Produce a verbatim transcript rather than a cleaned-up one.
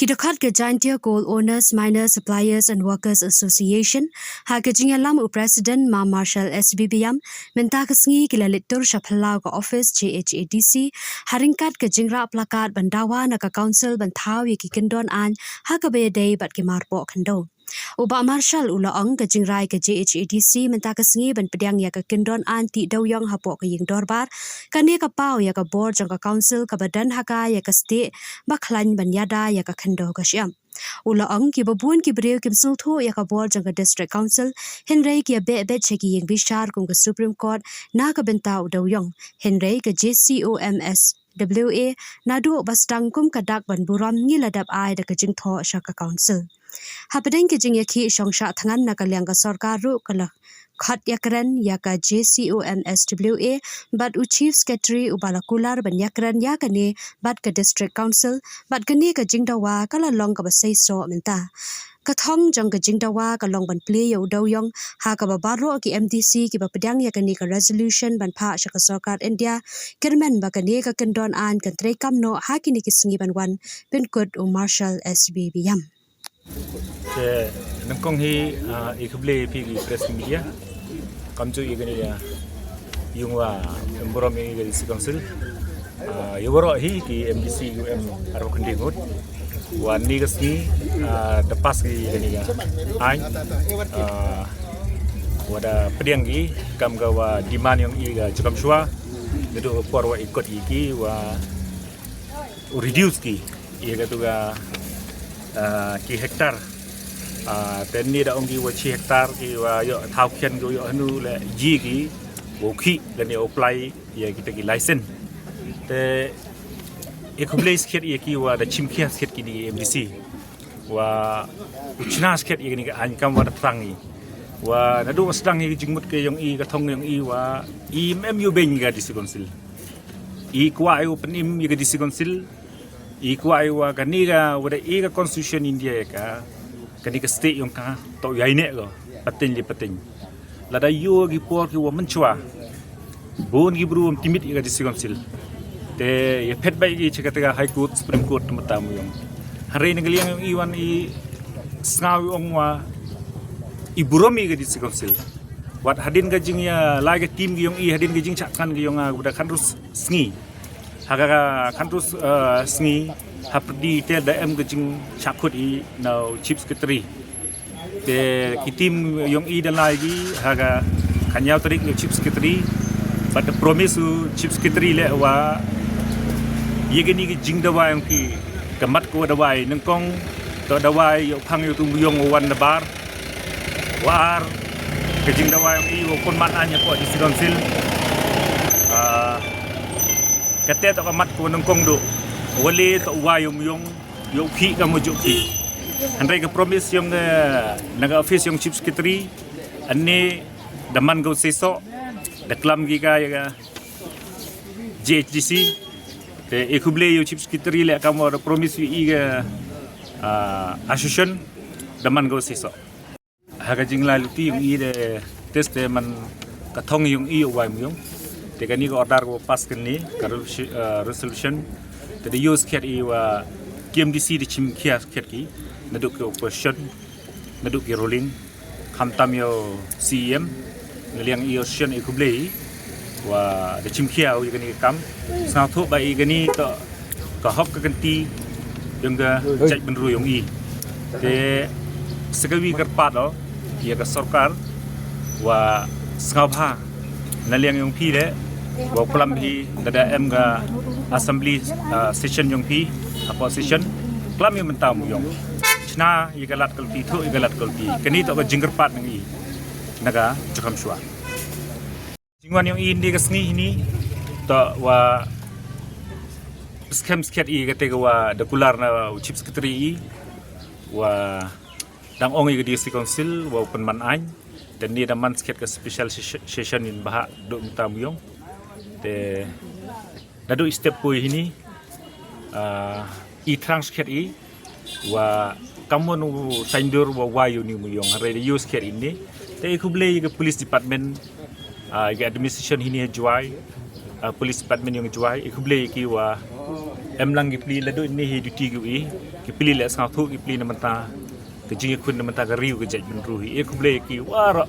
Ki dkhot ka Jaintia Coal Owners, Miners, Suppliers and Workers Association, ha ka jingïalam u President Ma Marshal S B Biam, mynta ka sngi ki la leit tur sha phyllaw ka office J H A D C, ha ryngkat ka jingrah plakat ban dawa na ka Council ban thaw ïa ki kyndon aiñ ha kaba ïadei bad ki marpoh khyndew. U Bah Marshal u la ong ka jingrai ka J H A D C mynta ka sngi ban pdiang ïa ka kyndon aiñ tih dewïong hapoh ka ïing dorbar, kane ka paw ïa ka bor jong ka Council kaba don ha ka ïa ka stieh ba khlaiñ ban ïada ïa ka khyndew ka shyiap. U la ong kiba bun ki briew kim sngewthuh ïa ka bor jong ka District Council, hynrei ki ïa beh beit sha ki ïing bishar kum ka Supreme Court na ka bynta u dewïong, hynrei ka J C O M S W A naduh ba sdang kum ka dak ban burom ngi la dep ai da ka jingthoh sha ka Council. Hapdeng ka jingïakhih shong shah thngan na ka liang ka sorkar ruh ka la khot ïakren ïa ka J C O M S W A bad u Chief Secretary uba la kular ban ïakren ïa kane bad ka District Council, bad kane ka jingdawa ka la long kaba seisoh mynta. Ka thong jong ka jingdawa ka long ban plie ïa u dewïong, ha kaba baroh ki M D C kiba pdiang ïa kane ka resolution ban phah sha ka sorkar India, kyrmen ba kane ka kyndon aiñ kan treikam noh ha kine ki sngi ban wan, pynkut u Marshal S B Biam. Te nyngkong hi, ah, i khublei phi ki press media. Kamjooh ïa kane ka ïung wa em burom ïa ka District Council. Ah, ïa waroh hi ki M D C ïa u em arphew khyndai ngut. Wa ni ka sngi, ah, da pass ki ïa kane ka aiñ. Ah, wa da pdiang ki kam ka wa demand ïong i ka jukam shwa. Naduh ka por wa i kot ïa ki wa u reduce ki ïa katu ka, ah, ki hectare. Ah, te ni da ong ki wa shi hectare ki wa ïoh thaw khian ki wa ïoh hanu le ji ki wa u khih lane u apply ïa kita ki license. Te i khublei skhet ïa ki wa da chim khia skhet ki ni M D C. Wa u chna skhet ïa kane ka aiñ kam wa da tang i. Wa naduh wa sdang ïa ka jingmut ka ïong i ka thong ïong i wa i em ïu beiñ ka District Council. I kwah ïa u pynim ïa ka District Council. I kwah ïa wa kane ka wa da i ka Constitution India ïa ka. Kane ka state ïong ka to ïai ne ko. Pateng li pateng. Lada ïoh ki por ki wa mynchwa. Bun ki bru ym timit ïa ka District Council. Te ïa phet bai ki cha kata ka High Court, Supreme Court mynta mu ïong. Hynrei na ka liang ïong i wan i sngaw ïong wa i burom ïa ka District Council. Wat hadien ka jingïalai ka team ki ïong i hadien ka jingchah kan ki ïong a ka bda khandrus sngi. Ha ka khandrus, eh, sngi hapdi te da em ka jingchah khut i na u Chief Secretary. Te ki team ïong i da lai ki ha ka khañiaw tarik ïa u Chief Secretary. Bad da promise u Chief Secretary le wa ïa kani ki jingdawa ïong ki ka mat ko dawai nyngkong to dawai ïa u phang ïa u tu ïong u wan da bar. Wa ar ka jingdawa ïong i wa pun mat an ïa ko District Council. Ah, kate to ka mat ko nyngkong du. Wa le to wa ïong ïong ïoh ki ka mo juk ki. Hynrei ka promise ïong, eh, na ka office ïong Chief Secretary, ani da man ka u seisoh, da klam ki ka ïa ka J H D C. Te i khublei ïa u Chief Secretary le ka mo da promise ïa i ka, ah, association, da man ka u seisoh. Ha ka jinglai luti ïong i de test de man ka thong ïong i ïong wai ïong. Te kani ka order ko pass kani ka resolution, eh, resolution. Te de use khet i wa K M D C de chim khia khet ki. Naduh ki opposition, naduh ki ruling. Khamtam ïa u C E M, na liang ïa u shen ïa khublei, wa da chim khia u ïa kani ka kam. Sngewthuh ba ïa kani to ka hok ka kynti ïong ka jaitbynriew ïong i. Te sa kawi kyrpad o ïa ka sorkar wa sngewbha na liang ïong phi le wa klam hi da da em ka assembly, ah, session ïong phi, hapoh session klam ïa mynta mu ïong. Chna ïa ka lad ka lti, thuh ïa ka lad ka lti. Kani to ka jingkyrpad ngi na ka jukam shwa. Jingwan ïong i ni ka sngi hini to wa skhem skhet i kate ka wa da kular na u Chief Secretary i wa dang ong i ka D C Council wa u pynman aiñ. Te ni da man skhet ka special ses-, session in bahak duk mynta mu ïong. Te naduh i step poi hini, ah, i thrang skhet i wa kamon u saindur wa wai u ni mu ïong hynrei da ïoh skhet i ni. Te i khublei ïa ka police department, ah, ïa ka administration hini ha Jowai, ah, police department ïong Jowai, i khublei ïa ki wa Em lang ki pli la doi ni hi duty ki wi. Ki pli le sngewthuh ki pli na mynta. Ka jingïakhun na mynta ka riew ka jait bynriew hi. E khublei ki waroh.